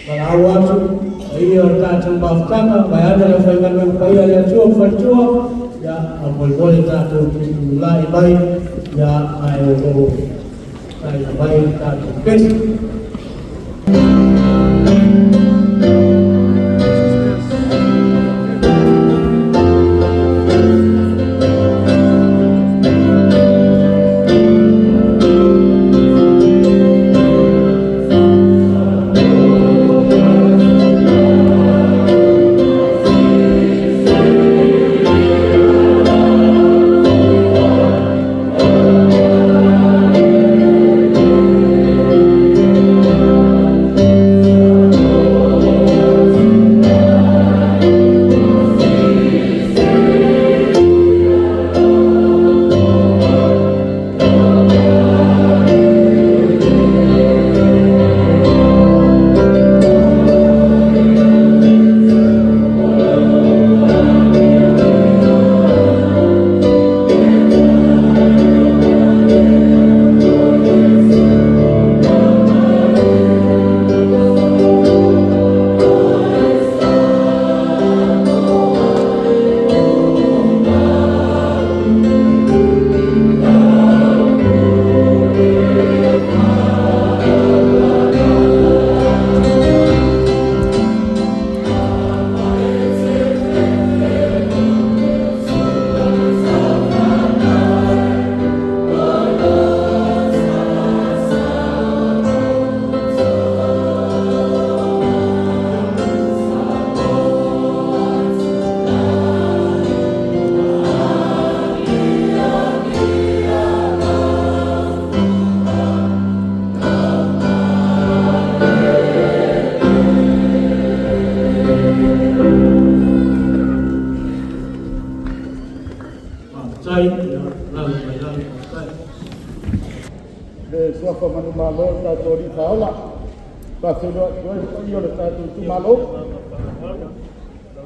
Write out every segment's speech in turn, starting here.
Valaau atu paia o le tatou mafutaga vaeane le aufaigaluega paia a le Atua ma faletua, ia faamolemole tatou tutulai mai, ia ae o lo o taina mai le tatou pese. Faafetai, ia lalo mai lalo, faafetai. Le suafa manumalo o le tatou Alii Faaola, faafeiloai atu ai le paia o le tatou itumalo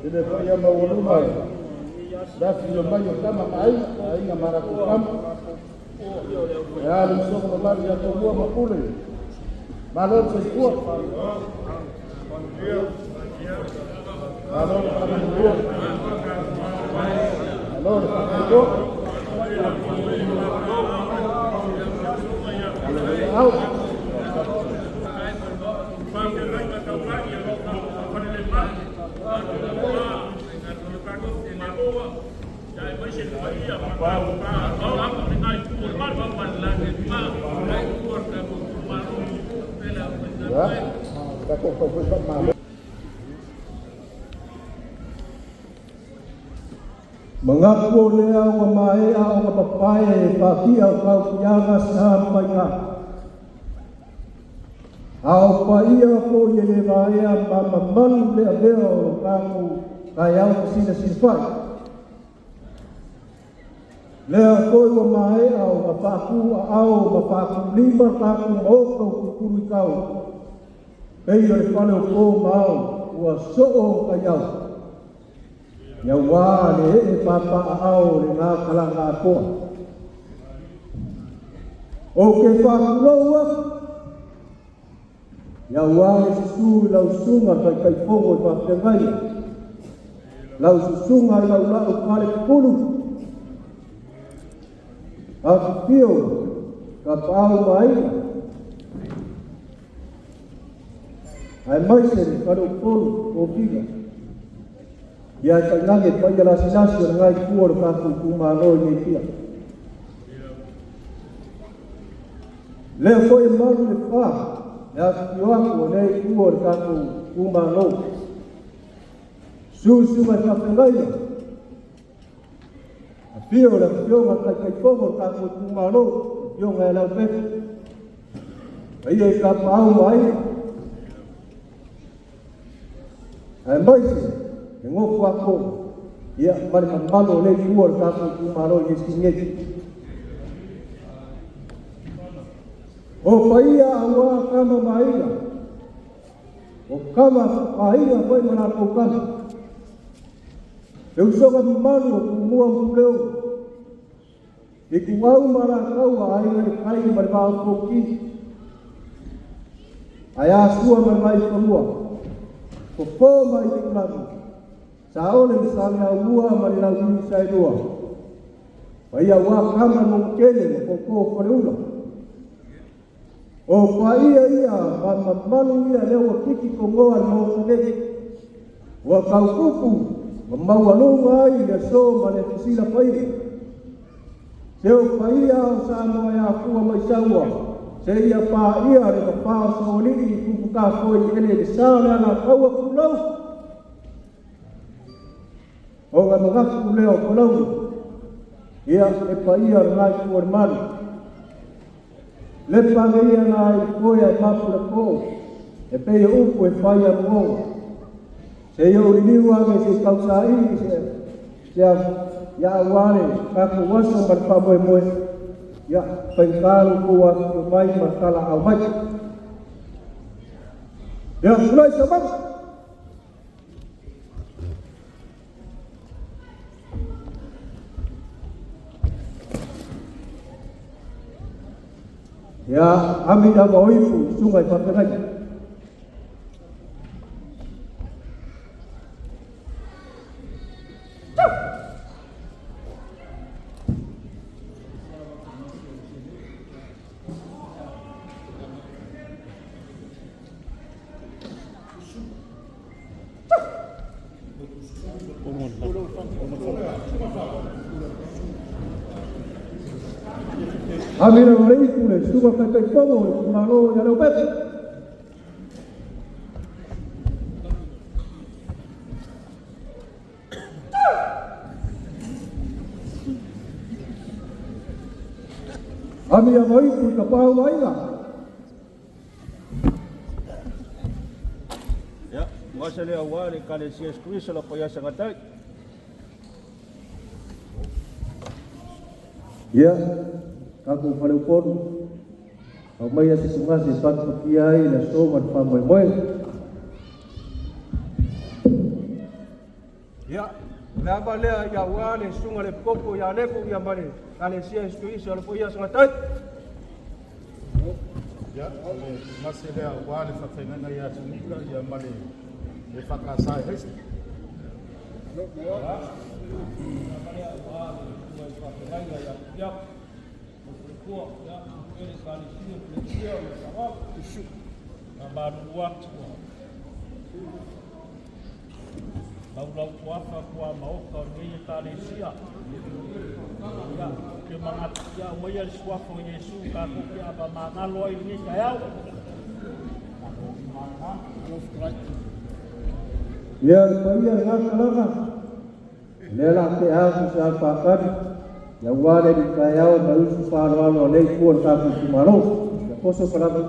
i le paia maualuga e le afifio mai o Tama ma Aiga, Aiga ma latou Tama, e a le usoga mamalu ia Tumua ma Pule, malo le soifua, malo le faamanuia, malo le faatauto, malo le au. Ia, tatou tau foi faamalo. Manatu o lea ua maea ona papae e faatia o taupiaga sa maiga. A o paia foi e le vaea ma mamalu le avea o lo tatou taeao fesilasilafai. Lea foi ua maea ona faatu aao ma faatulima tatou maota o tutulu i tau. Pei o le fale o po ma ao ua soo taiao. Ia ua le ee papaao le ngā kalanga atoa. O ke whākulou aku, ia ua le susu i lau susuga taitaifono i faafeagai. Lau susuga i lau lau pale pulu. Afifio ka paau maaiga. Ae mai se le fale o polu o fila. Ia e tainage paia lasilasi o le ngai tua o le tatou itumalo i nei pia. Lea foi e malu le fa, le afifio atu o nei tua o le tatou itumalo. Susuga i faafeagaia. Afio le afioga taitaifono o le tatou itumalo, afioga ia Leaupepe. Paia i tapaau ma aiga. Ae mai se le nofo ako, ia ma le mamalu o le tua o le tatou itumalo i nei nei. O paia aua kama ma aiga. O kama aiga foi ma latou kama. Le usoga mamalu o Tumua ma Puleo. I kuau ma la kaua aiga le kai ma le vao poki. Ae asua ma le Vaifanua, Fofo ma Aitulagi, Saole ma Saleaaumua ma le Launiu Saelua, Paia aua Kama ma Manuatele ma Tootoo o Faleula. O paia ia ma mamalu ia lea ua tiki togoa i le Maota nei, ua tautupu ma maualuga ai le aso ma le fesila paia. Se o paia o Samoa e afua mai Saua, seia paia le mafā o Saualii i Tufutafoe i eleele sa o le Alataua Tulou. Ona manatu lea o Palauli, ia e paia lena itu o le malu. Lepa ane ia la i foe ae mapu le po, e pei o upu e fai a manogi. Se i ou liliu ane se i tausaili se se ia aua le tatou aso ma le faamoemoe, ia faigata lo outou afifio mai ma le talaaao mai. Ia tulai Saumaga. Ia, ami lava o ipu, susuga i faafeagaiga. Ami lava le ipu le susuga Taitaifono o le itumalo ia Leaupepe. Ami lava ipu i ka pau aiga. Ia, gase lea aua le Ekalesia Iesu Keriso la paia sagatai. Ia, tatou faleupolu, aumaia se tugase e patupapia ai le aso ma le faamoemoe. Ia, o le ava lea ia aua le susuga i le Epikopo ia Aleko ia ma le Ekalesia Iesu Keriso la paia sagatai. Ia, o le gase lea aua le faafeagaiga ia Tunika ia ma le EFKS e Hastings. Laulau-tuafa tuamaota o lenei Ekalesia. Ia, ou te manatu ia aumaia le suafa o Iesu tatou te avamagalo ai i lenei taeao. Ia le paia i lena talaga, o lea la a tea atu se alafātali, ia aua le alii taeao ma usu faaaloalo a lea itu o le tatou itumalo. Ia poso Palagi.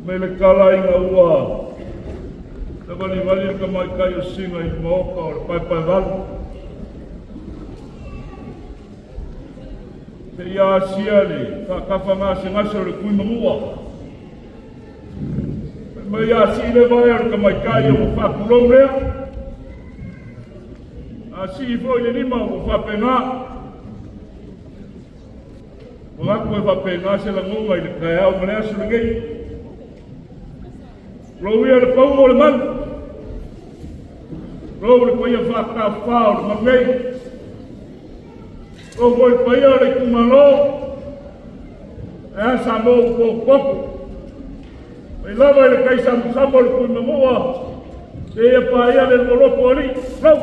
Mai le tala ina ua savalivali le tamaitai o Sina i le maota o le Paepaevalu, seia asia le faatafagasegase o le Tuimanua. Fai mai a sii le vae o le tamaitai ua faatulou lea, a sii foi le lima ua faapena. Manatu e faapena se lagona i le taeao ma le aso lenei. Lou ia le pauga o le manu, lou le paia faatafa o le manu nei, lou foi le paia o le itumalo, ae a Samoa ua potopoto. Mai lava i le tai samasama o le Tuimanua, seia paia le lualoto alii, lou.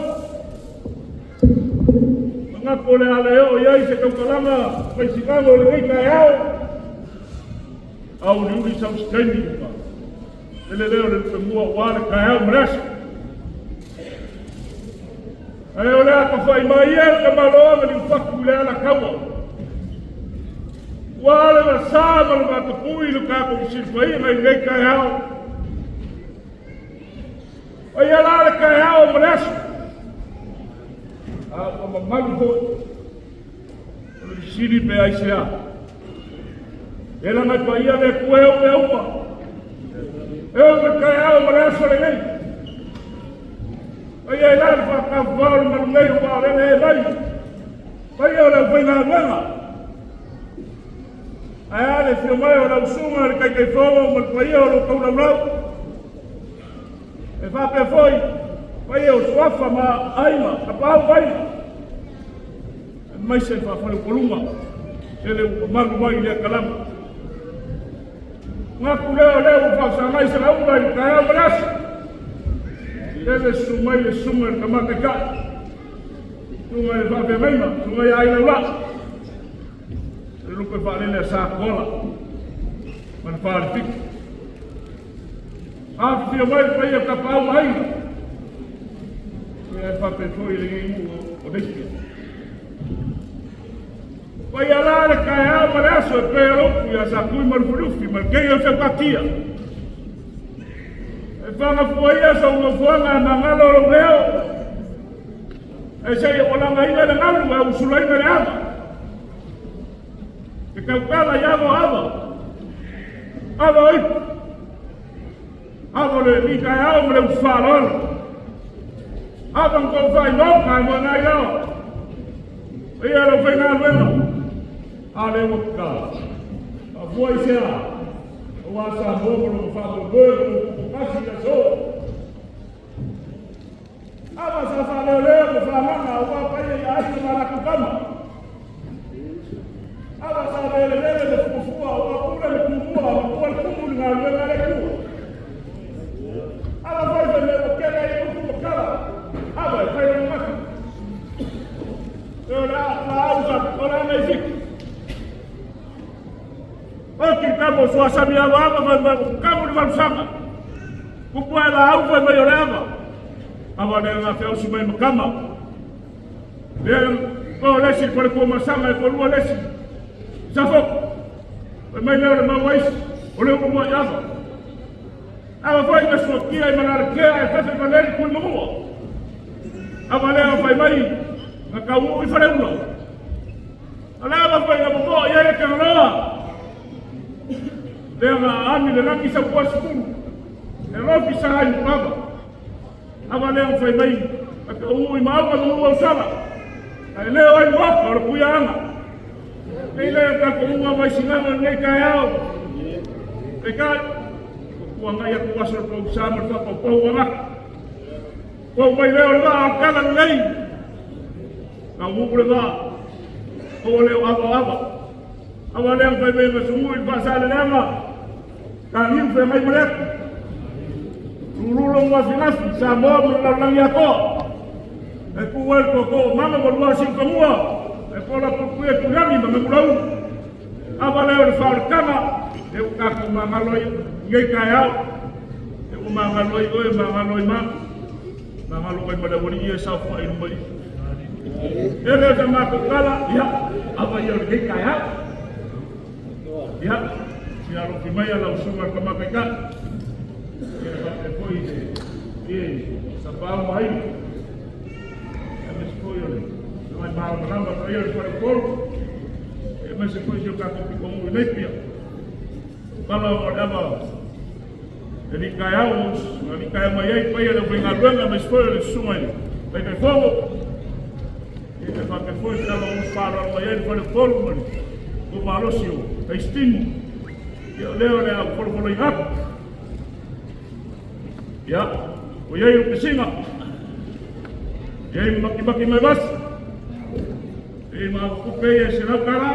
Manatu o le a le oo i ai se tautalaga faisigano o lenei taeao, auliuli sau se taimi ma lele lea o le lupemua aua le taeao ma le aso. Ae o le a tafai mai ia le tamaloa ma liufatu i le alataua. Ua le vasā ma le vatapui le tatou fesilifaina i lenei taeao. O ia la le taeao ma le aso, a ua mamalu foi. O le fesili pe aisea? E laga e paia le Atua e ou mea uma. E ou le taeao ma le aso lenei. Paia e la le faatafafao o le malu nei o vaalele e mai. Paia o le aufaigaluega. Ae a le afio mai o lau susuga i le Taitaifono ma le paia o lo outou laulau. E faapea foi paia o Suafa ma Aiga, Tapaau ma Aiga, aemaise le faafalepoluga lele ua mamalu mai i lea kalama. Manatu lea o lea ua faasagai se lauga i le taeao ma le aso. Lele susu mai le susuga i le Tama Taitai, susuga i le Faafeagaiga, susuga ia Ailaulaa, le lupe faalele a Sakoala ma le Falefitu. Afifio mai le paia o Tapaau ma Aiga, ia e faapea foi lenei nuu o Napier. Paia la le taeao ma le aso e pei o le upu ia Satui ma Lufilufi ma le kei o Seukatia. E fagafua ia sou nofoaga e magalo lou leo, e seia ua lagaina le galu ae usulaina le ava. Ke tautala i ava o ava, ava o ipu, ava o le litaeao ma le utufaaloalo, ava na tou faaimaoka e moena ai laoa. Paia lau faigaluega, a lea ua tatala. Faafua i sea, aua Samoa ma lona faamoemoe ma lona tupu tasi i aso. Ava sa faaleoleo ma faagaga aua paia i aiga ma latou tama. Ava sa velevele ma fuafua aua pule ma tumua ma tua le tumu i le galuega a le Atua. Ava fai fai mai ua tele ai upu ma tala. Ava e fai lona mata. E o le a laau sa o le a nei fiki. Oti kamo suasami ava ava fai mai kamo le valusaga. Kupu ae laau fai mai o le ava. Ava le nga feausi mai ma kama. Le o lesi ko le kuamasaga e kolua lesi. Safoko. Fai mai lea o le mau aisi o le upu mai ava. Ava foi na suakia i Malalakea e fefe maleli kui mamua. Ava lea fai mai na kau i faleula. O le ava foi na momoa i ai le Tagaloa. Lea na aami le lagi sau pua sukulu. E lofi sa ai mama. Ava lea fai mai na kau i maunga ma ua usala. Ae leo ai moaka o le puiaanga. Nei lea tatou ua mai sinaga lenei taeao. Peitai, ua ngai atu aso le pau sa ma le faapaupau ua gata. Pau mai lea o le vaa o kala lelei. Taunuu le vaa, aua lea o ava o ava. Ava lea fai mai ma sumu i le faasaleleaga. Taniu feagai ma le atu. Lululo mafimafi, Samoa ma le lalolagi atoa. E pū ai le tootoo o mama ma lua siu kamua. E pola puipui e tulagi ma memulaulu. Ava lea o le faaolataga, e ua tatou magalo ai nei taeao. E ua magalo ai oe, magalo ai ma. Magalo ai ma le aualii e saofai i luma i. E le o sa matou tala, ia, ava ia o lenei taeao. Ia, si alofi mai a lau susuga i le Tama Taitai. Ia e faapea foi i le i Sapau ma Aiga. Aemaise foi o le Tamai Malamalama paia o le Faleupolu. Aemaise foi si o tatou pitonuu i Napier. Pala o le ava e li taeao, na li taeao mai ai paia le aufaigaluega, aemaise foi o le susuga i le Taitaifono. Ia e faapea foi se ava usu faaaloalo mai ai le Faleupolu ma le Tuumalosi o Hastings. Ia o lea o le a folofoloina atu. Ia, o iai o pesiga. Iai makimaki mai vasi. E ma kupe ia se lau kala.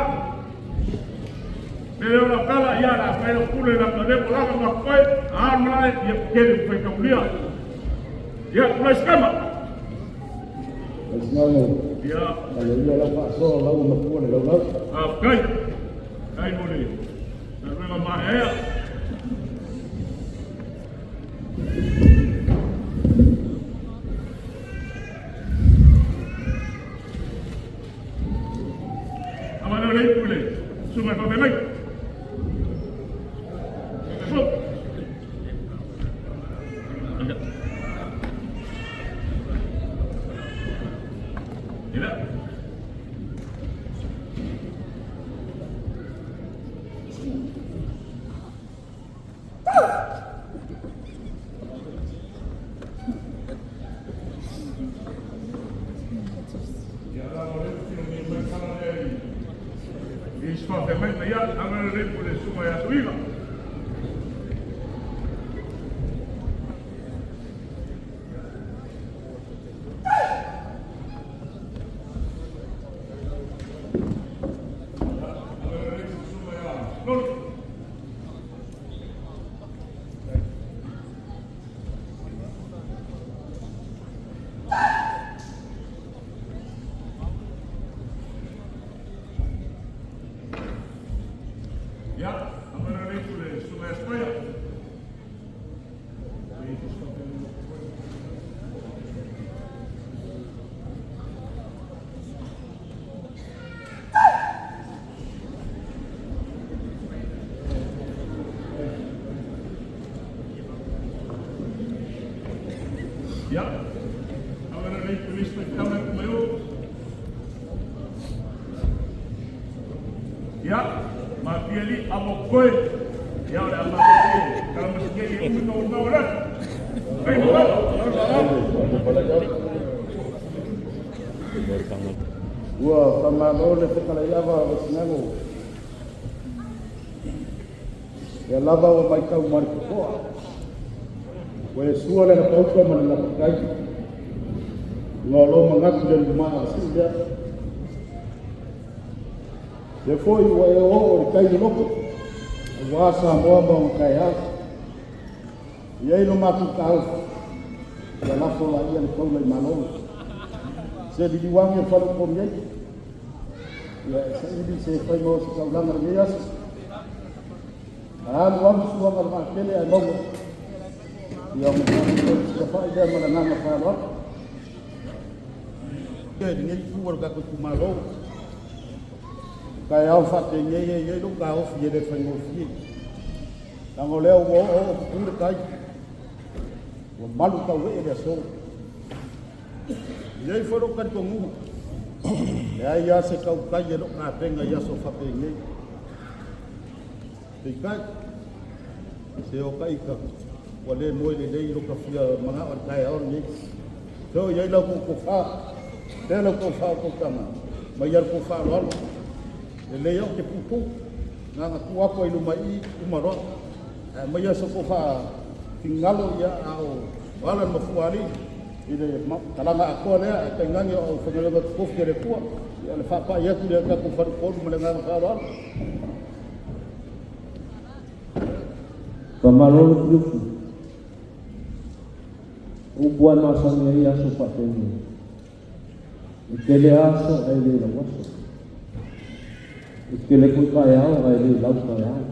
Me leo lau kala, ia la fai lau pule la ka leo lava ma koe, a malae, ia kele fai taulia. Ia, tulai sikama. Ia. Aleluia lau faasoa lau matua le laulau. Faafetai. Kai mo le galuega maeaea. Ava leo le ipu i le susuga i le faafeagaiga. Ia, ave le le susuga ia Suiga. Ia, ave le susuga ia Spaia. Ia, ave le lisi mai mai o. Ia, ma piali amo koe. Ia, o le ama koe. Kala masike i umi no no le. Kai mo. Ua faamalo le fetalai ava o sinago. Ia lava ua maitau ma le totoa. Ua e sua le lapauta ma le lapakai. Ua o lo manatu le lumaa sii lea. Lea foi ua e oo o le tai loloto. Auā Samoa ma ona taeao. Ia i lo matou taofi. Ia lafo laia le taula i malo. Se liliuage o faleupolu ai. Ia e saili se faiga o se taulaga lenei aso. Alu alu suaga le vaatele ae maua. Ia ma tafai lea ma le agaga faaaloalo. E lenei itu o le tatou itumalo. Taeao faapenei e i ai lou taofi e le faigofie. Leaga o lea ua oo pupū le tai. Ua malu tauee le aso. I ai foi lou talitonuga. Leai lava se tautai e loo tapena i aso faapenei. Peitai, se o taita ua le moe lelei lo ka fia manao le taeao lenei. Feo i ai lau kou tofā, lea lau tofā o tautaga, ma ia le kou faaaloalo. Lelei au te puupuu, na ona tuu atu ai luma i i, uma loa. Ae aumaia so kou faafinagalo ia a o ala le mafuaalii i le talaga atoa lea, ae tainane o aufaigaluega totofi a le Atua. Ia o le faapai atu lea tatou faleupolu ma le agaga faaaloalo. Faamalo le Filipi. Upu ai masani ai aso faapenei. E tele aso ae le lau aso. E tele foi taeao ae le lau taeao.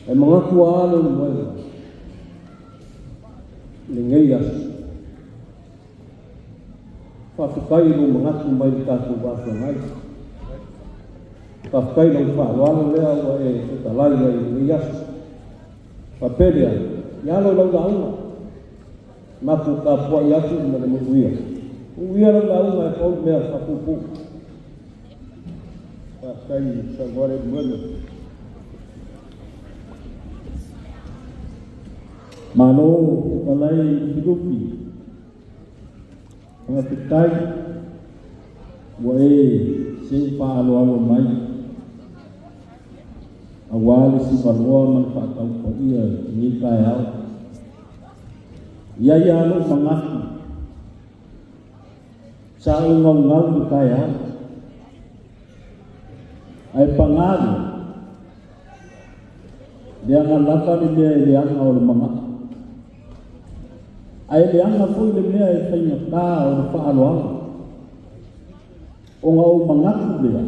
E manatu a alo le moega. Lenei aso. Faafetai i lou manatu mai le tatou vaafeagai. Faafetai lau faaaloalo lea ua e fetalai ai i lenei aso. Faapea lea, ia alo i lau lauga. Matou tapuai atu ma le manuia. Uia lau lauga e pau le mea faapuupuu. Faafetai saunoa le Moega. Malo fetalai Filipi. Faafetai ua e seu faaaloalo mai. Auā le sivaloa ma le faataupaia i lenei taeao. Ia ia lou manatu. Sa ou gaugau le taeao. Ae pagā lea, leaga lava le mea e leaga o le manao. Ae leaga foi le mea e faigata o le faaaloalo. Ona ou manatu lea,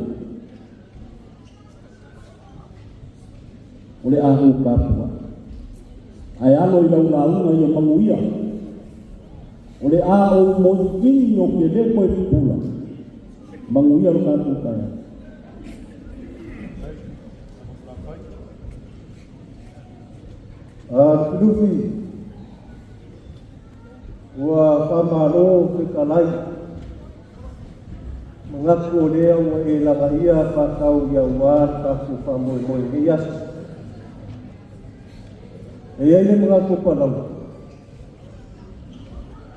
o le a ou tapuai. Ae alo i lau lauga ia manuia. O le a ou moiini o ke le koe pupula. Manuia lo tatou taeao. Filipi, ua faamalo fetalai. Manatu o lea ua e lagaia faatau auā le tatou faamoemoe i lenei aso. E i ai le manatu o Palauli.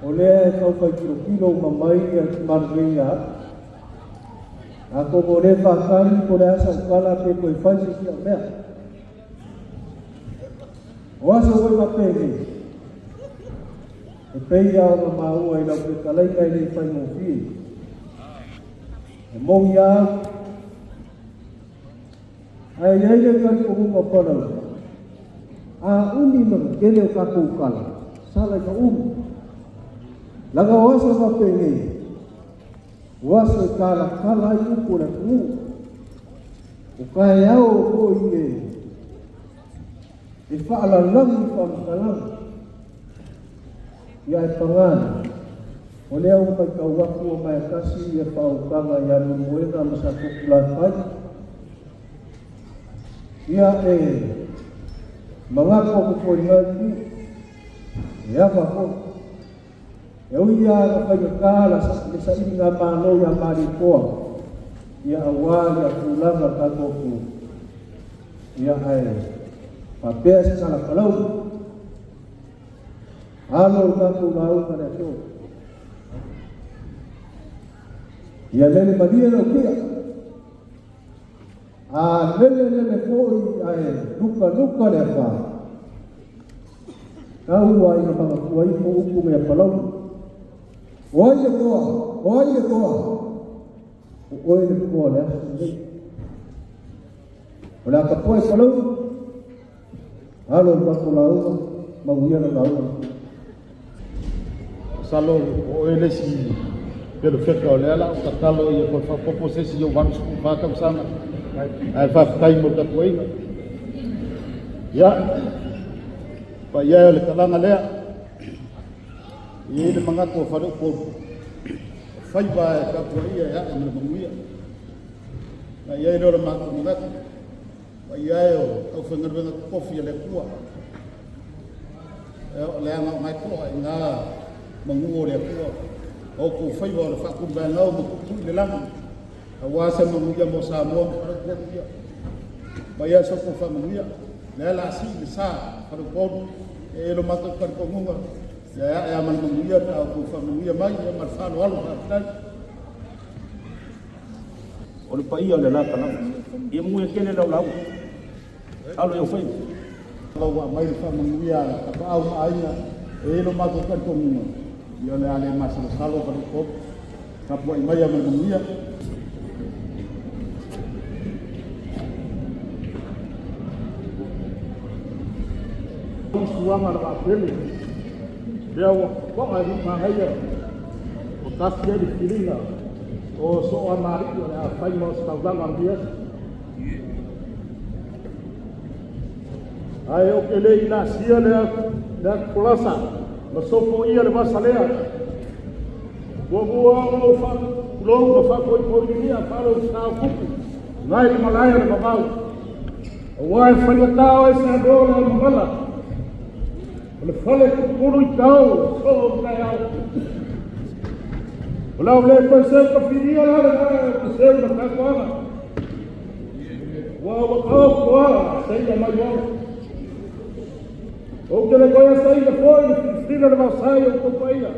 O lea e tau fai tilotilo uma mai ia le mamalu nei ia au. Atonu o lea faatali po o le a sau tala pe toe fai se isi au mea. O aso foi faapenei, e pei lava ona maua i lau fetalaiga e le i faigofie. E moni lava au, ae i ai le talitonuga o Palauli, a umi ma tetele o tatou tala, sala ina umi. Leaga o aso faapenei, O aso e talatala ai upu o le atunuu, o taeao foi e faalalagi faamatalaga. Ia ae paga lea, o lea ua matau atu ua maea tasi ia faaolataga ia Leulumoega ma Safotulafai, ia e manatu atu foi i lena itu, e ava foi. E ui lava ina faigata le sailigamalo ia Malietoa, ia aua le tulaga o le tatou atunuu, ia ae faapea se tala palauli, alo le tatou lauga i le aso. Ia lele malie lau kia, a lele lele foi ae lukaluka le afa. Tau lava ina manatua ifo upu mea palauli. O ai le toa? O ai le toa? O oe le toa o le aso lenei. O le a tapuai Palauli, alo le tatou lauga, manuia lau lauga. Masalo o oe le isi pelofeka o lea la ou tatalo ia toe faaopoopo se isi ou 84 tausaga ae faafetai mo le tapuaiga. Ia, paia e o le talaga lea, e i ai le manatu o Faleupolu, o faiva e tapuaia e ae ma le manuia. Na i ai lea o le matou manatu, paia e o aufaigaluega totofi a le Atua, o le aga o nai toa i ngā manu o le Atua, o outou faiva o le faatuluvaegau ma tuitui le lagi, aua se manuia mo Samoa ma Faleupolu ia. Paia e so outou faamanuia, lea la sii le sa Faleupolu, e i ai lo matou talitonuga, ia e ae lava ma le manuia pe a outou faamanuia mai, ia ma le faaaloalo faafetai. O le paia o le la talaga. Ia manuia tele lau lauga. Alo i ou faiva. Ua aumai le faamanuia a Tapaau ma Aiga, e i ai lo matou talitonuga, ia o le a le masalosalo Faleupolu. Tapuai maia ma le manuia. Suaga le vaapele, lea ua to'a i Lumaagaia, o tasi ai le filiga o Sooaemalii o le a fai ma ositaulaga o lenei aso. Ae ou te le i laasia le atu folasa ma sofoia le vasa lea. Muamua ona ou faatulou ma faapoipoilia faalou sa o tupu nai le malae o le vavau. Aua e faigata oe Samoa le aumamala. O le fale pupulu i tau, soo o taeao. O lau le toe seu tafilia la le gae o te seu na tapuaga. Ua ua tau toa, seia mai ola. Ou te le toe asaina foi le filifila le vaosai o tou paia.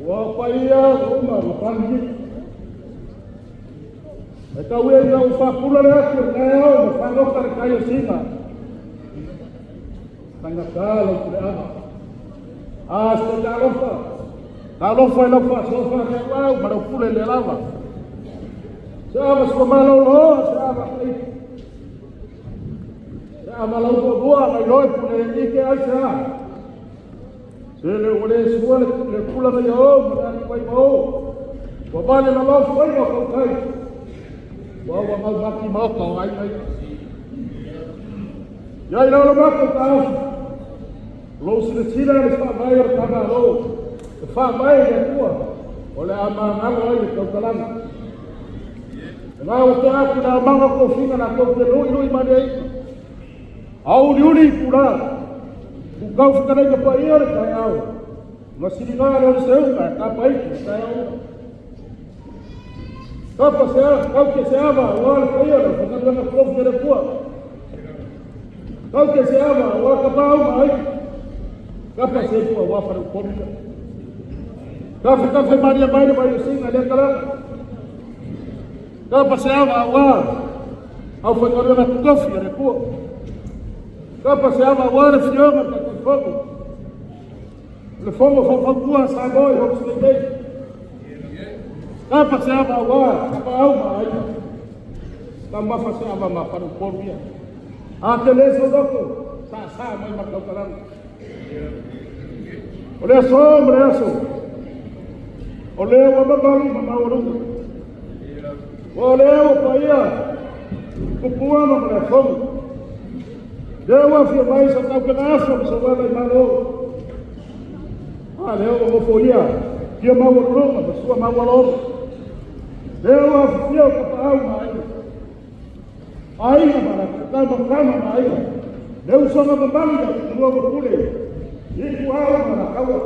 Ua paia ua uma ua paligi. E tau ia ina ua faapula le atu o taeao ma fagota le tai o sina. Faigata lau puleaga. A se talofa, talofa i lau faasofa lau ma lau pule le lava. Se ava suamalauloa, se ava ai. Se ava lau buabua nai loe pule ike ai se a. Se le ua le sua le pula na ia o ma le ali mai ma o. Ua vale la lau fuaiga o kautai. Ua ua mau maki maota o ai mai. Ia i lau la matou taofi. Lou silasila le faavae o le tamalo, le faavae i le Atua, o le a magalo ai le tautalaga. E la ua tea atu le aumaga o tofiga latou te luilui maliaina ai. Auliuli i pula, kukau fetalaiga paia o le taeao, ma siliga le o le seuga e tapaiki le taeao. Kapa se a, kau ke se ava, aua le paia o le aufaigaluega totofi a le Atua. Kau ke se ava, aua ka pau ma ai. Kapa se pua aua Faleupolu ia. Kafe kafe malia mai le vai o singa lea talaga. Kapa se ava aua au whakaruana tofi a le pua. Kapa se ava aua le fioga le taitaifono. Le fono faufautua Samoa i Hope State. Kapa se ava aua, kapa au ma aiga. Taumafa se ava ma faleupolu ia. A te le so loko, sa sa mai mataukalanga. O le aso ma le aso. O lea ua mamalu ma maualuga. O lea ua paia tupua ma Malietogo. Lea ua afio mai sa taupega aso ma sa uala i Malo. A lea ua nofoia fia maualuluga ma sua maualolo. Lea ua afifio tapaau ma aiga. Aiga ma latou tama, tama ma aiga. Le usoga mamalu ia Tutua ma Pule. Ituau ma Alataua.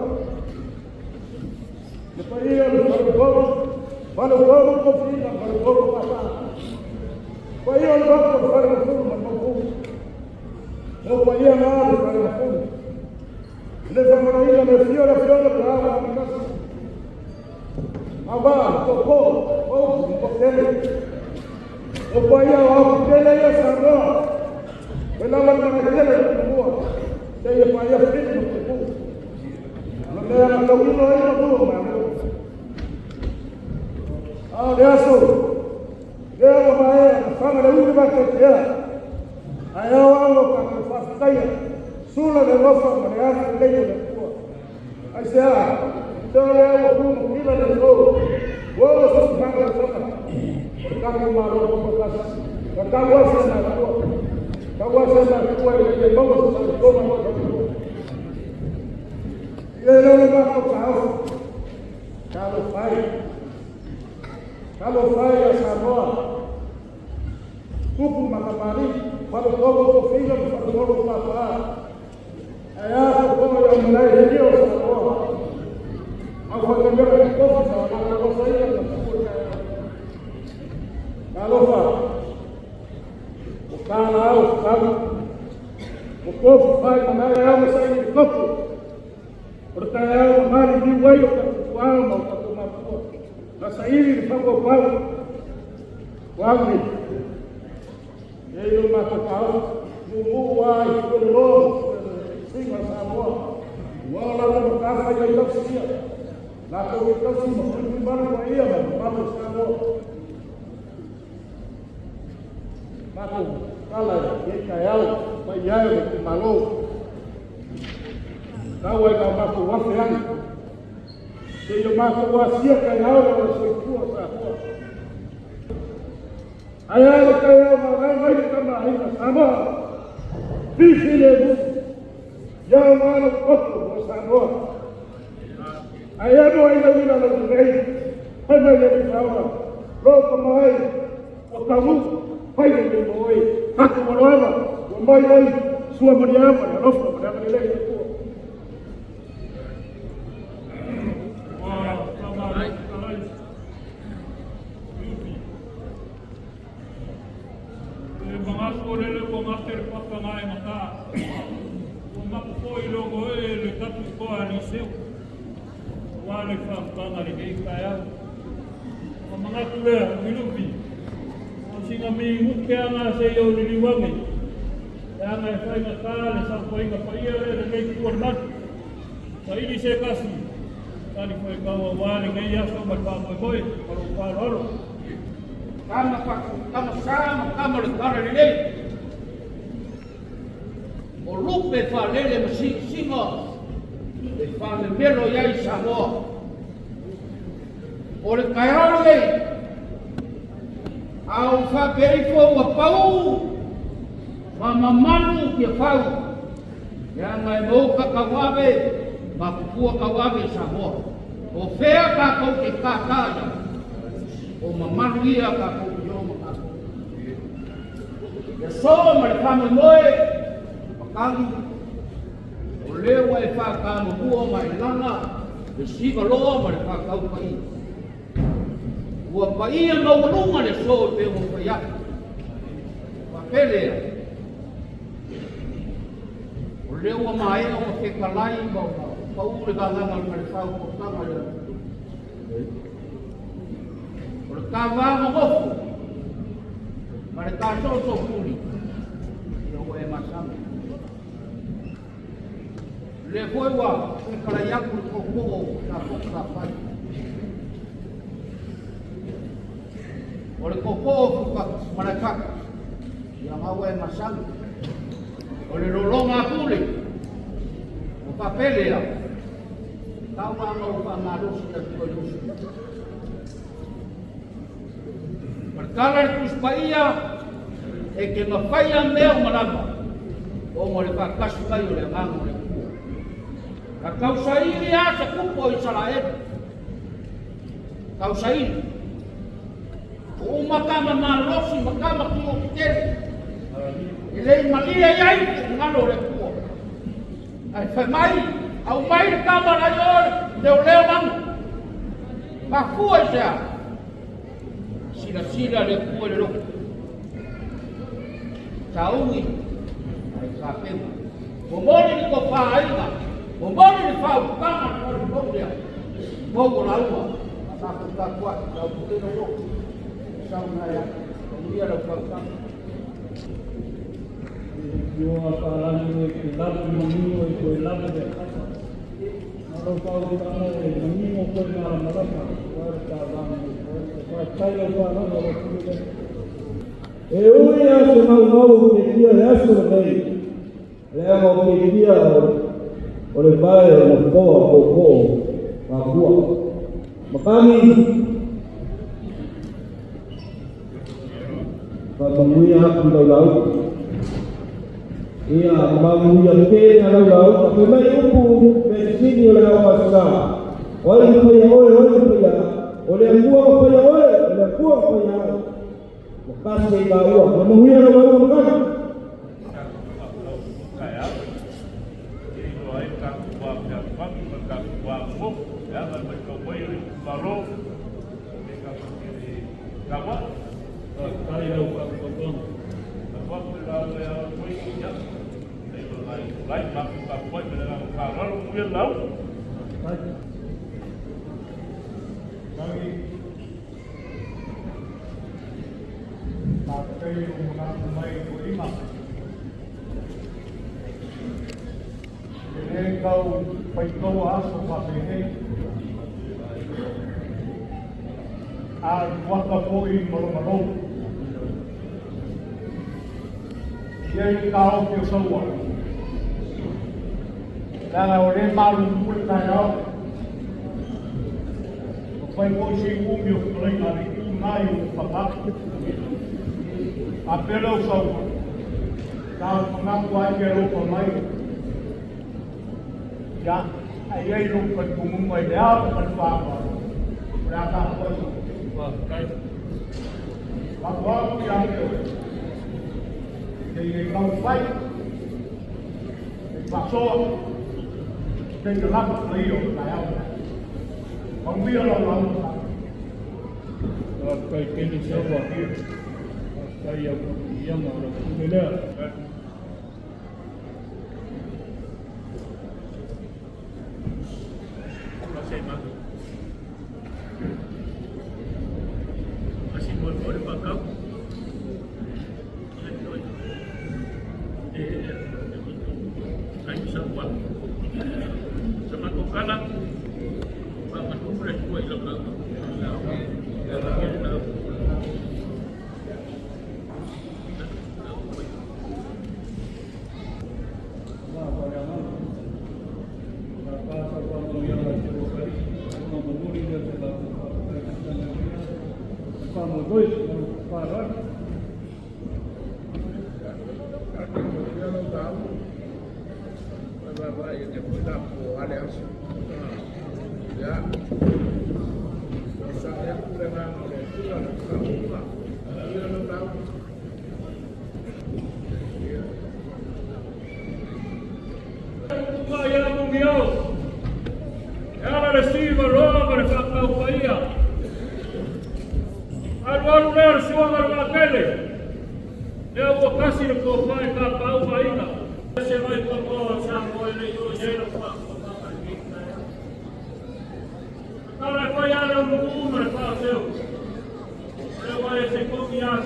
Le paia o le faleupolu, faleupolu tofiga, faleupolu papa. Paia o le mapu o le falemafulu ma le maupuu. O paia na le falemafulu. Le faamalaina le afio le afioga le Ao Amatasi. Ava, topo, o, tele. O paia o au tele ia Samoa. E lava le manatele le tumua. Seia paia fili ma tupu. Na mea na tauilo ai na mua ma leo. A o le aso, lea ua maea na faga le uli matetea. Ae ao ao o tatou faafetaia. Sula le alofa ma le aga lelei o le Atua. Ai se a, te o lea ua tu ma kila le aso. Ua o se faga le saka. O le tatou Malo tutoatasi. Ka tau ase na Atua. Tau ase na Atua e le maua se saletoma mo le Atua. Ia le le matou taofi. Talo fai. Talo fai a Samoa. Tupu ma kamali. Faletolu tofiga ma faletolu papa. Ae a fofoga i aumalae hilia o Samoa. Au whakamea ki tofi sa latou wasaia ma tupu e taeao. Talofa. O tāna au whakau. O tofu whai manae au ma saini le tofu. O le taeao ma mali liu ai o tatou tuau ma o tatou matua. Na saili le whakau pau. Wau nei. E ilo matou taofi. Mumu a i fue le loa. Singa Samoa. Ua o lata matafa i tausi ia. Latou i tausi ma pui malu ma ia ma malu Samoa. Matou tala e taeao mai ai o le itumalo. Tau ai na matou afe ai. Seia matou asia taeao o le soifua Samoa. Ai ai le taeao ma mai le tama aiga Samoa. Fifi le mu. Ia mana poto o Samoa. Ai anu ai la wila la lei. Pai mai le faola. Lo ka mai. O tamu. Pai le le moi. Hatu waloava. Wa mai ai. Sua mariama. Le alofa. Mariama le lei le kua. Ua tama talai. Lupi. E manatu o lele ua gate le papa e matā. Ua mapu foi logo e le tatu toa aliseu. Ua le whaakutanga le hei taeao. O manatu lea, Milupi. O singa mi nguke anga se i o liliwangi. E anga e whainga tā le saupainga paia le le nei tua le matu. Sa ili se kasi. Tali foi kaua wā le ngei aso ma le whaamoemoe. Ma lo whaaloalo. Kama pa kama sa ma kama le tala lelei. O lupe faalele ma sigasiga le faamemelo iai Samoa. O le taeao lenei, a ou faapea ifo ua pau ma mamalu Tiafau, leaga e mou kakauave ma pupua kauave i Samoa. O fea tatou te kākā ia, o mamalu ia tatou te o ma tatou. Ia so ma le faamoemoe, makagi, o lea ua e whākāmamua ma e lana, le sivaloa ma le whākau paia. Ua paia maualuga le aso e pei ona fai atu. Faapelea, o lea ua maea ona fetalai ma ona pau le vagaga o le falefau potaga ia. O le tāvā nonofo, Ma le tasoosofuli ia ua e masani. Le foi ua fekalai atu le tootoo tatou sa fai. O le tootoo o Malaefatu, ia ga ua e masani. O le lologa pule, o papele a, tau anga o whaamalosi na tua lusu. O le tala le tuspaia, e ke mawhai a mea o malama, o mo le whakasi mai o le anganga o le kua. Ka kausaili a se kupo o Israel. Kausaili. O umakama malosi, makama ki o kitele. E lei malia iai te ngalo o le kua. Ai whai mai, au mai le kama lai o leo leo manu. Mafua i sea. Sila sila le kua le loko. Saungi, ai kāpema. Momoli ni ko whaaiga, momoli ni whaukanga ni ore maurea. Mau o laua, a tātou tātua, lau puteno loko. Sau nai a, manuia lau whaukanga. Ioa whaalani e ke lava manino e koe lava le kapa. Nā rau whautanga e manino koe ngā ramarama, koe re tā vānga e koe. Koe tai lau whaalanga o pule. E ui a se mau mau o ke tia le aso le nei. Le ama o ke tia o le vae o na poa po po ngā kua. Makani whamanuia aku lau lau. Ia mamuia pē na lau lau. Ka pe mai upu me sini o le au asa. Oi whaia oe, oi whaia. O le akua ma whaia oe, o le akua ma whaia oe. Makasi i ua. Mamuia lau lau makani.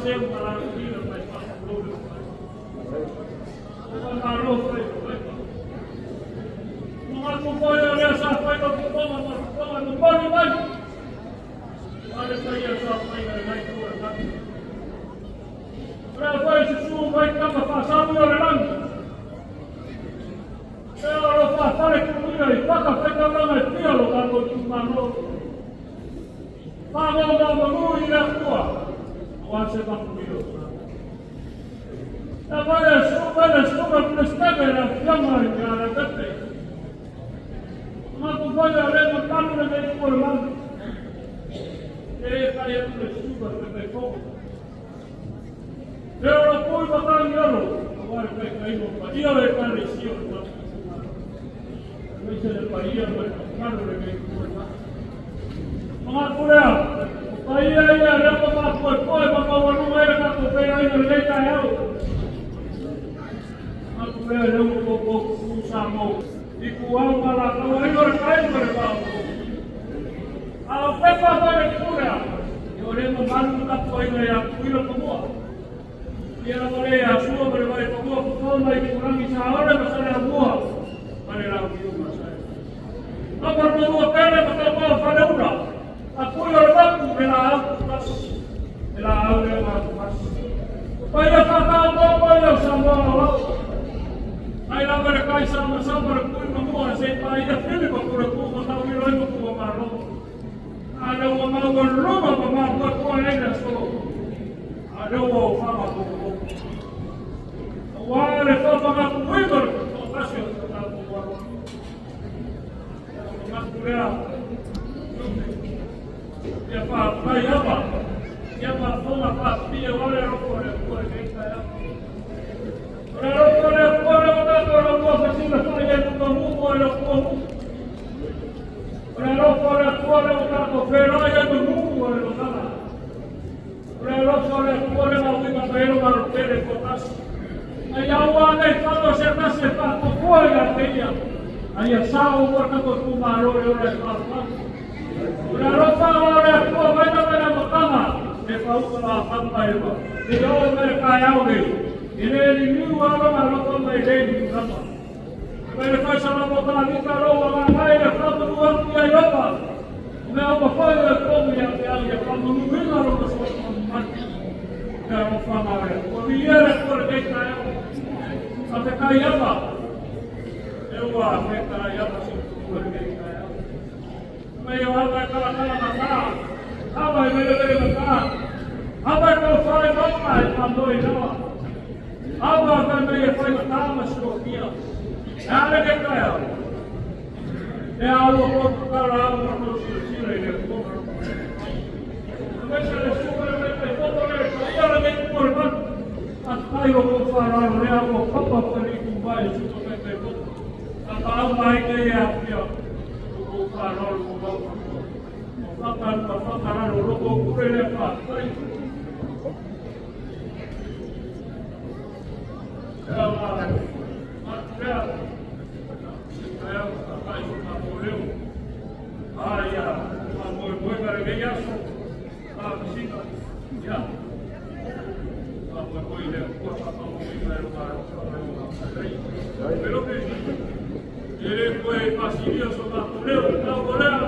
Seu, foi o lea sa fai ma popoga ma popoga momoli mai. A le paia sa fai na nai tu le lagi. O lea foi susu mai kama faasaui o le lagi. E o lo faafale tuuina i faka faitaulaga e fia lo tatou itumalo. Faamaumau i le Atua, aua se manuia o Samoa. E mai le susuga le susuga Peresetene le Afioga i le Leaupepe. Matou foi o le mamalu lenei itu o le malu. E fai atu le susuga le Taitaifono. E olo pui matagi olo, aua le taitaiga o paia o le Ekalesia o le tatou itumalo. Aemaise le paia ma le mamalu o lenei itu o le malu. Manatu lea, o paia ia lea ua faapoepoe ma maualuga ai le tatou feiloaiga i lenei taeao. Manatu lea, lea ua poupou tutu Samoa i Ituau ma Alataua, i o le tai ma le vaa o A o pepa foi le pule, ia o le mamalu ma tapuaiga ia Tutuila ma Mua. Ia lava le ia Sua ma le Vaipamua, Fofo ma Itulagi, Saole ma Saleaaumua ma le Launiu ma Sae. Tama le Maua Pele ma Tama o Faleula, Apui o le Mapu, le laau tutasi, le laau lea ua atuvasi. O paia faataotoa ia o Samoa aoao. Mai lava le kai samasama le pui ma mua se i paia pili ma pule pū ma tauilo ai ma pua malo. A lea ua maualuga ma mafuafua ai le aso. A lea ua ofaga poupou. Aua le faafagatuina o le toatasi o le tatou Malo. O manatu lea, ia faafetai ava, ia faafofoga faapipii aua le alofa o le Atua i lenei taeao. O le alofa o le Atua lea ua tatou lautua fesilafai ai luga mu mo e le Atua mu. O le alofa o le Atua lea ua tatou feiloai ai ma mu o le matala. O le alofa o le Atua lea ua uiga mai ai lo malo tele toatasi. Ai aua nei falo se tasi e faatotoa ia te ia. Ai ia sao ua tatou itumalo e ola e faafau. O le alofa o le Atua mai na mai na matanga e fauta la fanga e ma. E o mai le taeao nei. E le liliu alo alofa mai le ni lama. Mai le fai sala mo kala vita lo wa ngai le whamanu atu ia Iopa. O mea uma foi o le komu ia te au ia whamanuina lo ka soa mai. Te alofa ngā rea. Ua viia le Atua le nei taeao. A te kai ama. E ua te kai ama si tu le nei taeao. Mei o ama e kala kala mata. Ama e mele mele mata. Ama e kau whai maunga e whamoi rawa. Ama kai mei e whai mata ma sikokia. E ale ke taeao. E aua ko kala au ma ko sila i le kona. Aemaise le suka le mai tai poto le paia le nei ku o le manu. A tai o kou whāraro le au o papa pari ku mai e suka mai tai poto. A ka au mai nei e apia o kou whāraro o mau katoa. O whakaru ka whakararo roko o kure le whātai. Ea ngā atu lea. Ai au ka kai o ka leo. Ai a moe moe ma le nei aso. A masina. Ia. A moe moe le kua pa moe mai lo ka ro. Pero que ele foi pasilia so ka leo. Ka o lea.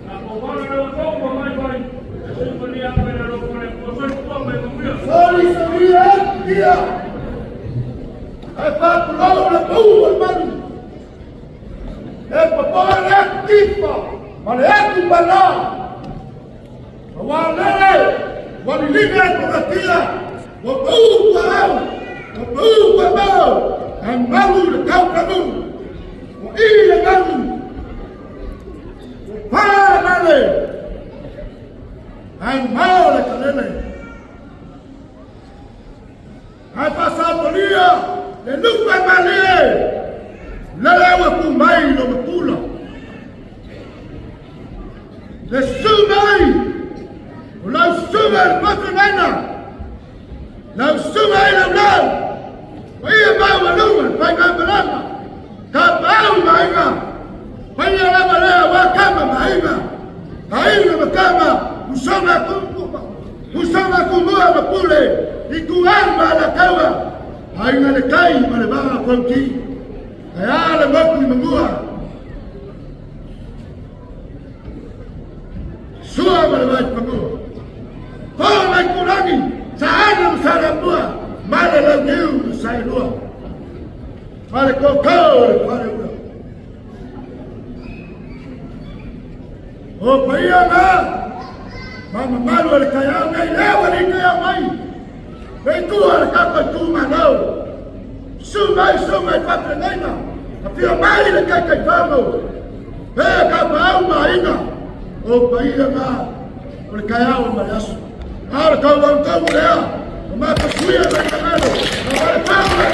A ko wala le o ko mai mai. E se mo ni a me lo ko le ko so ko mai mo mia. Soli solia ia. E papulau le pau o le manu. E papoa le tifa ma le atu pala. Ua lele, ua liliga e togatia, ua pau ua au, ua pau ua mau, e malu le tautamu. Ua i le malu, ua pā male, ai mao le kalele. Ai pasapolia le lupe malie, lele ua ku mai lo matula. Le su mai, o lau suga le patanena, lau suga i lau lau, o ia mau aluga le pai malama, ka pau maiga, paia lava lea wa kama maiga, aiga ma kama, usonga kumua, usonga kumua ma pule, i tuau ma la kaua, aiga le kai ma le vaa fauti, e a le moku i mamua. Sua ma le Vaipanoa. Toa mai Kulagi, Saana ma Salamua, ma le Launiu na Saelua. Ma le Koko o le Faleula. O paia na, ma mamalu o le taeao nei, lea ua le taeao mai, le itua le tatou itumalo. Susu mai susuga i faafeagaiga, afio mai le Taitaifono, e tapaau ma aiga, o paia na o le taeao ma le aso. A o le tauautau lea, o mapasuia mai tagalo, a o le pau mai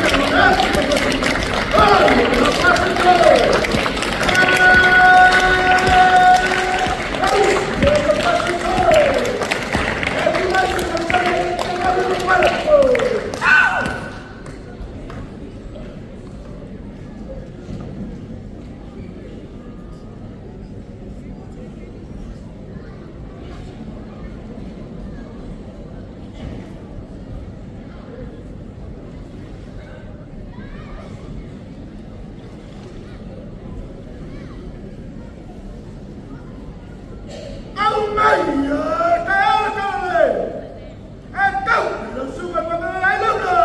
Au mai, ka ala ka le. E tau, le suga pa me ai lauga.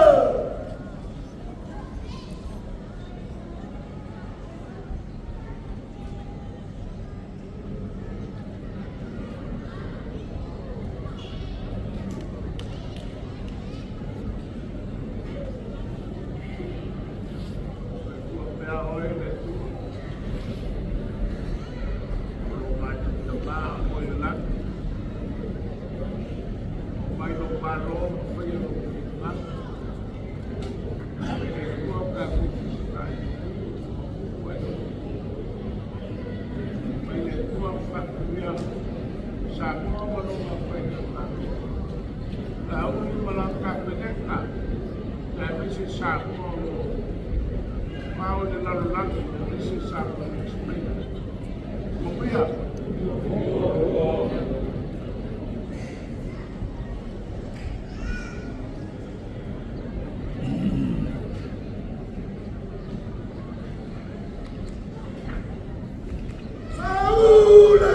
Saula!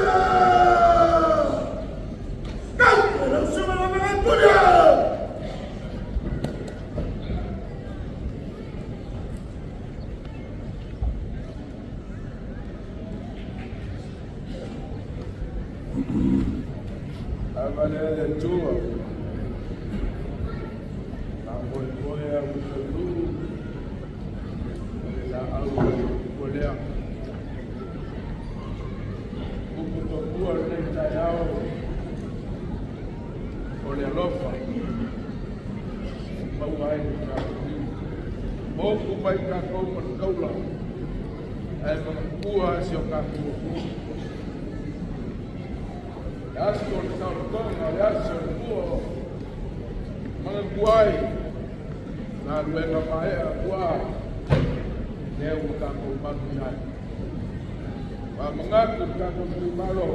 Tau, le suga pa me ai pulia. Avale le Atua, faamoemoe a utalū o le laau o lea. Upu topua lenei taeao o le alofa maua ai le tatou. Moku mai tatou ma le taula, ae magapua si o tatou atunuu. Le aso o le taolotoga, le aso o le pua, magapua ai galuega maea ua lea ua tatou manuia ai. Faamanatu le tatou itumalo,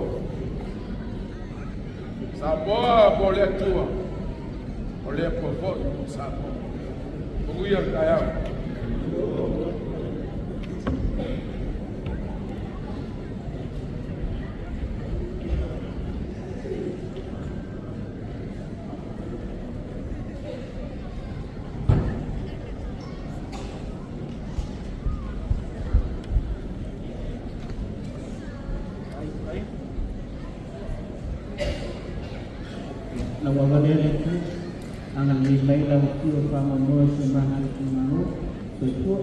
Samoa mo le Atua, o le Atua foi mo Samoa. Manuia le taeao. Lau avale le tu anga le mai lau kio fa mo mo se mana le mano soifua.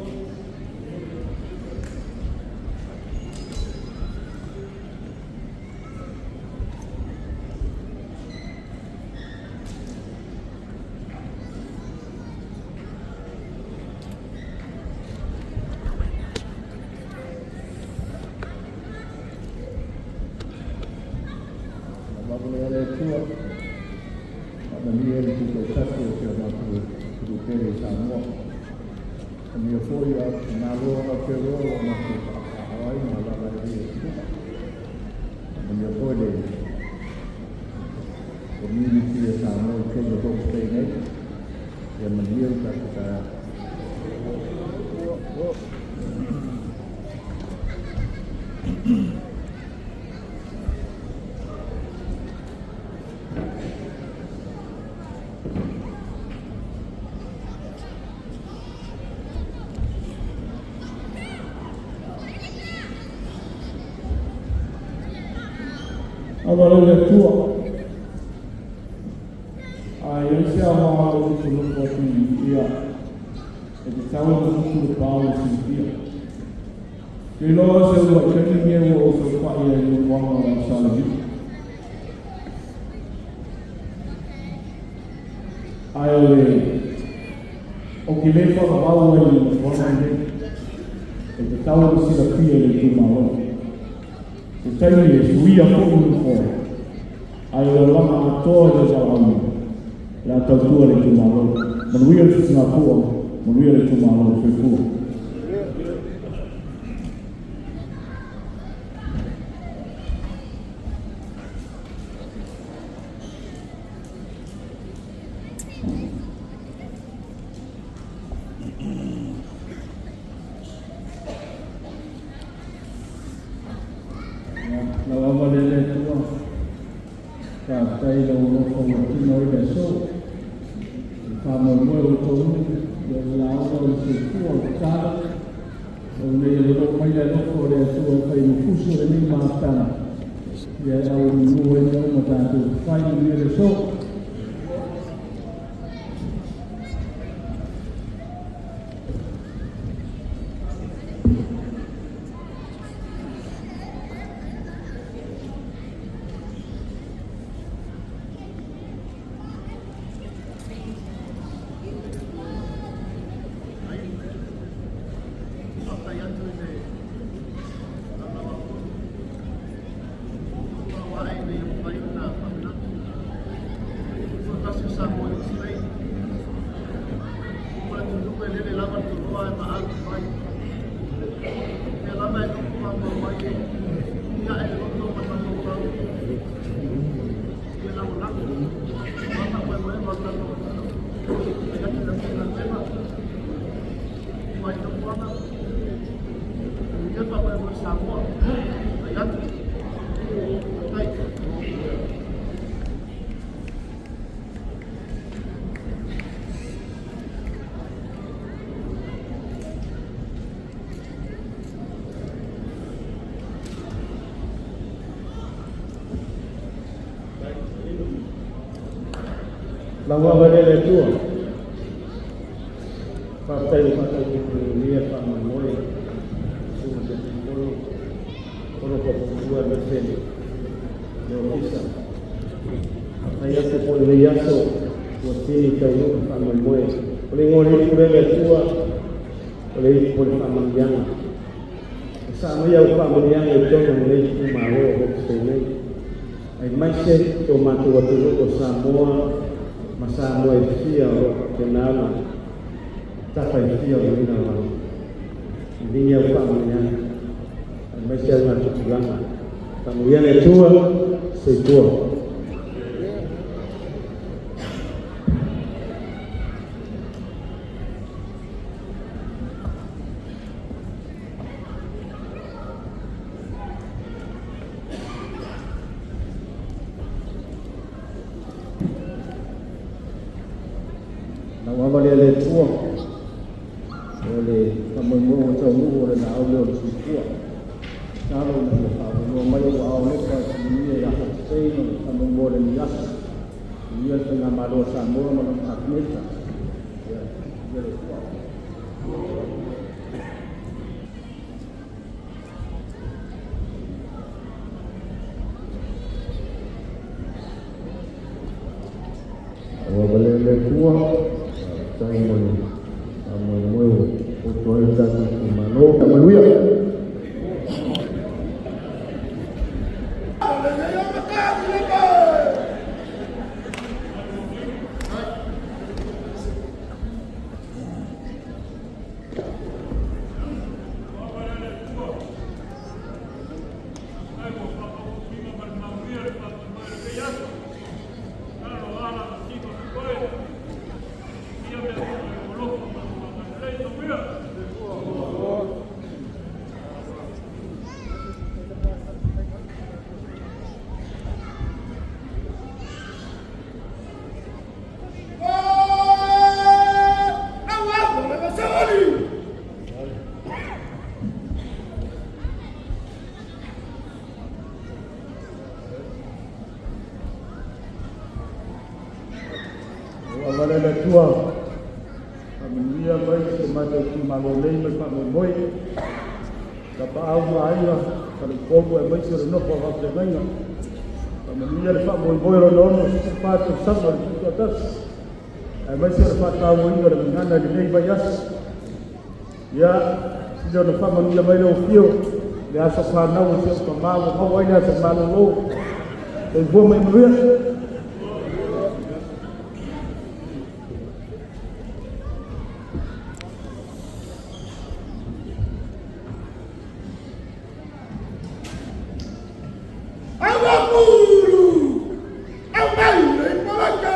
Avale le Atua, faamanuia le tutoatasi o si o matou atunuu pele i Samoa. Manuia foi a malo Aotearoa ua matou faapaaao ai ma alaala ai e Susuga. Manuia foi le community e Samoa i totonu o Hawke's Bay nei. Ia manuia le tatou taeao. Ava le Atua. Ae i ai se aoga o te nofo atu ia e te tau ona tupu le pao i silafia. Ke iloa se ua i taimi nei ua ou saofai ai i le nofoaga o Saleliu. Ae o le ou te le faavavau ai i le nofoaga lenei e tatau ona silafia e le itumalo. Se taimi e suia foi le nofoa, ae o le olaga atoa i lou valaauina, o le a tautua le itumalo. Manuia le sisigafua, manuia le itumalo. Soifua. Lau ava le le Atua, faafetai i lou alofa ua tino ai le aso. E faamoemoe outou ia o le a ola o le soifua o le tatalo. O nei e lolo mai le alofa o le Atua e fai ma fusi o lenei mafutaga. Ia e au manu ai mea uma tatou fai manuia le aso. Faafetai atu i le Laulau a Fono ua ae ina ia mafai ona faamanatu le Tutoatasi o Samoa USA. Ua uma le atunuu e lele lava le toloa ae maau le vai. O mea lava e nofo maumau ai e umi ae le loto ma le mafaufau i le lagolago aua faamoemoega o le tatou atunuu. Faafetai atu i le aufaigaluega ua i nofoaga. Manuia le faamoemoe o Samoa. Faafetai atu. Faafetai. Lau ava le le Atua. Faafetai ua faatautoina le faamoemoe susuga Taitaifono, Fono Faufautua aemaise le Ofisa. Faafetai atu foi i lenei aso ua sili taunuu le faamoemoe. O le igoa o le ipu lea le Atua, o le ipu o le faamanuiaga. E saa mai au faamanuiaga i totonu o lenei itumalo o lo o fai nei, aemaise si o matou atunuu o Samoa ma Samoa e fia o lo o faapena ona tafa i fia o lenei lalolagi. Ligi au faamanuiaga, aemaise au gatutulaga. Faamanuia le Atua, soifua. Lau ava lea le Atua, o le faamoemoe ua taunuu o le laau lea o le soifua. Tatalo ina ia faaauanoa mai ou aao alofa e faamanuia ia Hope Spain o le faamoemoe o lenei aso. Manuia le Faigamalo a Samoa ma lona Kapeneta. Ia, manuia le Atua. Ua valea le Atua, faafetai mo le faamoemoe ua poto ai le tatou itumalo. Manuia! Mai le Atua, faamanuia mai si o matou itumalo nei ma le faamoemoe, Tapaau ma Aiga, Faleupolu aemaise o le nofo a faafeagaiga. Faamanuia le faamoemoe o lona 64 tausaga o le tutoatasi, aemaise o le faatauaina o le gagana i lenei vaiaso. Ia, sili ona faamanuia mai lau afio le aso fanau o si ou tamā ua maua ai le aso malolo. Soifua ma ia manuia. Awapulu! Aumai le poleke!